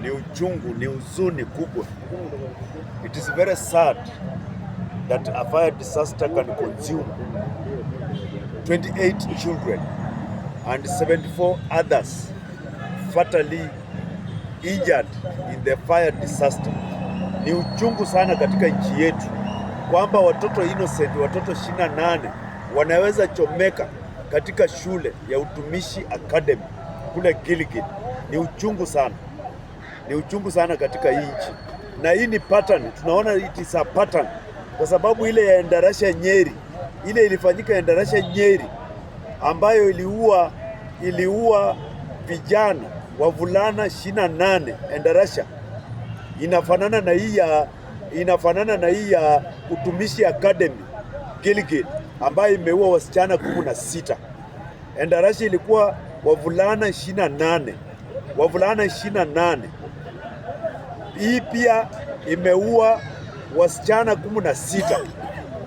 Ni uchungu, ni huzuni kubwa. It is very sad that a fire disaster can consume 28 children and 74 others fatally injured in the fire disaster. Ni uchungu sana katika nchi yetu kwamba watoto innocent, watoto 28 wanaweza chomeka katika shule ya Utumishi Academy kule Gilgil. Ni uchungu sana, ni uchungu sana katika hii nchi, na hii ni pattern, tunaona it is a pattern, kwa sababu ile ya Endarasha Nyeri, ile ilifanyika Endarasha Nyeri ambayo iliua vijana wavulana 28 Endarasha, inafanana na hii ya Utumishi Academy Gilgil ambayo imeua wasichana 16. Endarasha ilikuwa wavulana 28, wavulana 28. Hii pia imeua wasichana 16,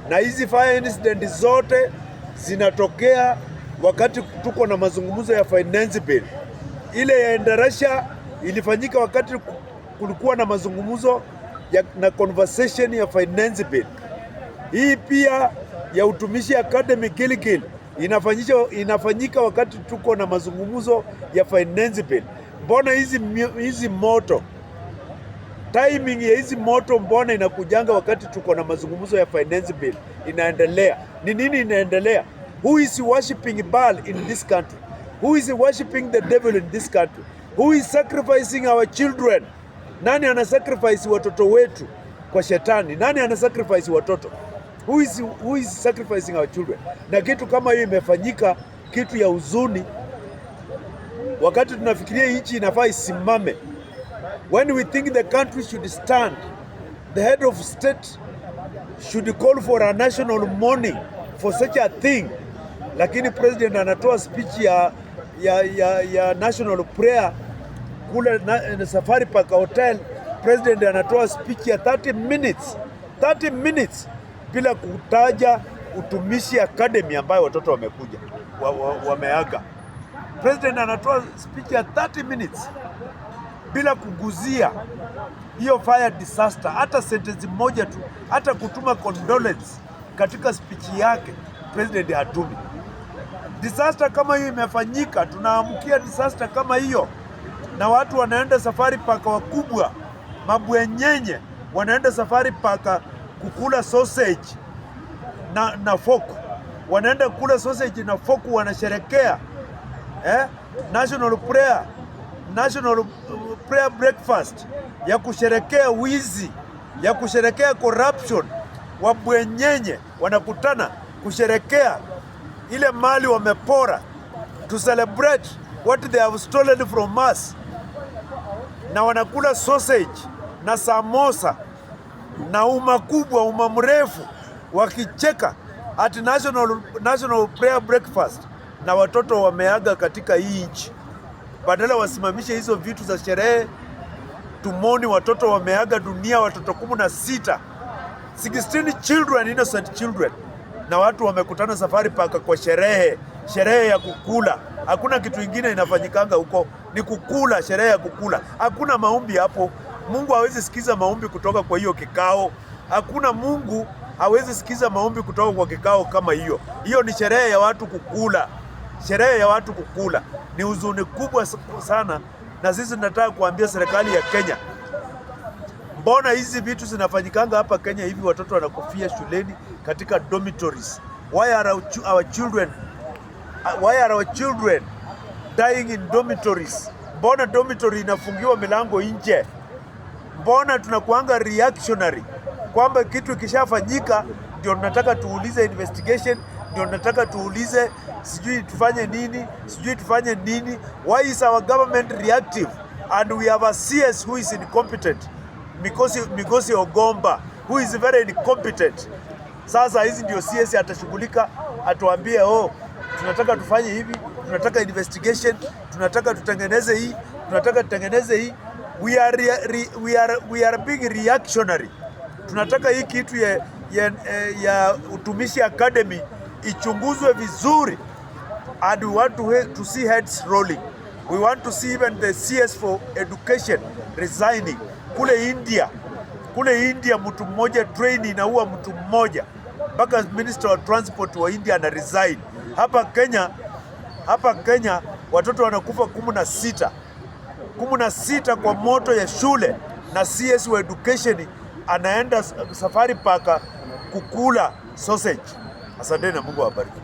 na hizi fire incident zote zinatokea wakati tuko na mazungumzo ya finance bill. Ile ya Endarasha ilifanyika wakati kulikuwa na mazungumzo na conversation ya finance bill. Hii pia ya Utumishi Academy Gilgil inafanyika wakati tuko na mazungumzo ya finance bill. Mbona hizi moto, timing ya hizi moto mbona inakujanga wakati tuko na mazungumzo ya finance bill inaendelea? Ni nini inaendelea? Who is worshiping Baal in this country? Who is worshiping the devil in this country? Who is sacrificing our children? Nani ana sacrifice watoto wetu kwa shetani? Nani ana sacrifice watoto? Who is sacrificing our children? Na kitu kama hiyo imefanyika, kitu ya huzuni, wakati tunafikiria nchi inafaa isimame. When we think the country should stand, the head of state should call for a national mourning for such a thing. Lakini president anatoa speech ya national prayer kule Safari Park Hotel. President anatoa speech ya 30 minutes, 30 minutes bila kutaja Utumishi Academy ambayo watoto wamekuja wameaga. President anatoa speech ya 30 minutes bila kuguzia hiyo fire disaster, hata sentence moja tu, hata kutuma condolence katika speech yake president hatumi. Disaster kama hiyo imefanyika, tunaamkia disaster kama hiyo, na watu wanaenda Safari Park wakubwa, mabwenyenye wanaenda Safari Park kukula sausage na fork, wanaenda kula sausage na fork, wanasherekea national prayer breakfast ya kusherekea wizi, ya kusherekea corruption. Wabwenyenye wanakutana kusherekea ile mali wamepora, to celebrate what they have stolen from us, na wanakula sausage na samosa na uma kubwa, uma mrefu, wakicheka at national prayer breakfast, na watoto wameaga katika hii nchi. Badala wasimamishe hizo vitu za sherehe, tumourn watoto wameaga dunia, watoto 16, 16 children, innocent children, na watu wamekutana Safari Park kwa sherehe, sherehe ya kukula. Hakuna kitu ingine inafanyikanga huko, ni kukula, sherehe ya kukula. Hakuna maombi hapo. Mungu hawezi sikiza maombi kutoka kwa hiyo kikao. Hakuna, Mungu hawezi sikiza maombi kutoka kwa kikao kama hiyo. Hiyo ni sherehe ya watu kukula, sherehe ya watu kukula. Ni huzuni kubwa sana, na sisi tunataka kuambia serikali ya Kenya, mbona hizi vitu zinafanyikanga hapa Kenya hivi, watoto wanakufia shuleni katika dormitories? Why are our children dying in dormitories? Mbona dormitory inafungiwa milango nje? Mbona tunakuanga reactionary kwamba kitu ikishafanyika ndio tunataka tuulize investigation, ndio tunataka tuulize sijui tufanye nini, sijui tufanye nini? Why is our government reactive? And we have a CS who is incompetent, Migosi Ogamba, who is very incompetent. Sasa hizi ndio CS atashughulika, atuambie, "Oh, tunataka tufanye hivi, tunataka investigation, tunataka tutengeneze hii, tunataka tutengeneze hii." We are being reactionary. Tunataka hii kitu ya Utumishi Academy ichunguzwe vizuri and we want to see heads rolling. We want to see even the CS for education resigning. Kule India mtu mmoja, train inaua mtu mmoja, mpaka minister wa transport wa India ana resign. Hapa Kenya watoto wanakufa 16, 16 kwa moto ya shule, na CS wa education anaenda Safari Park kukula sausage. Asanteni na Mungu awabariki.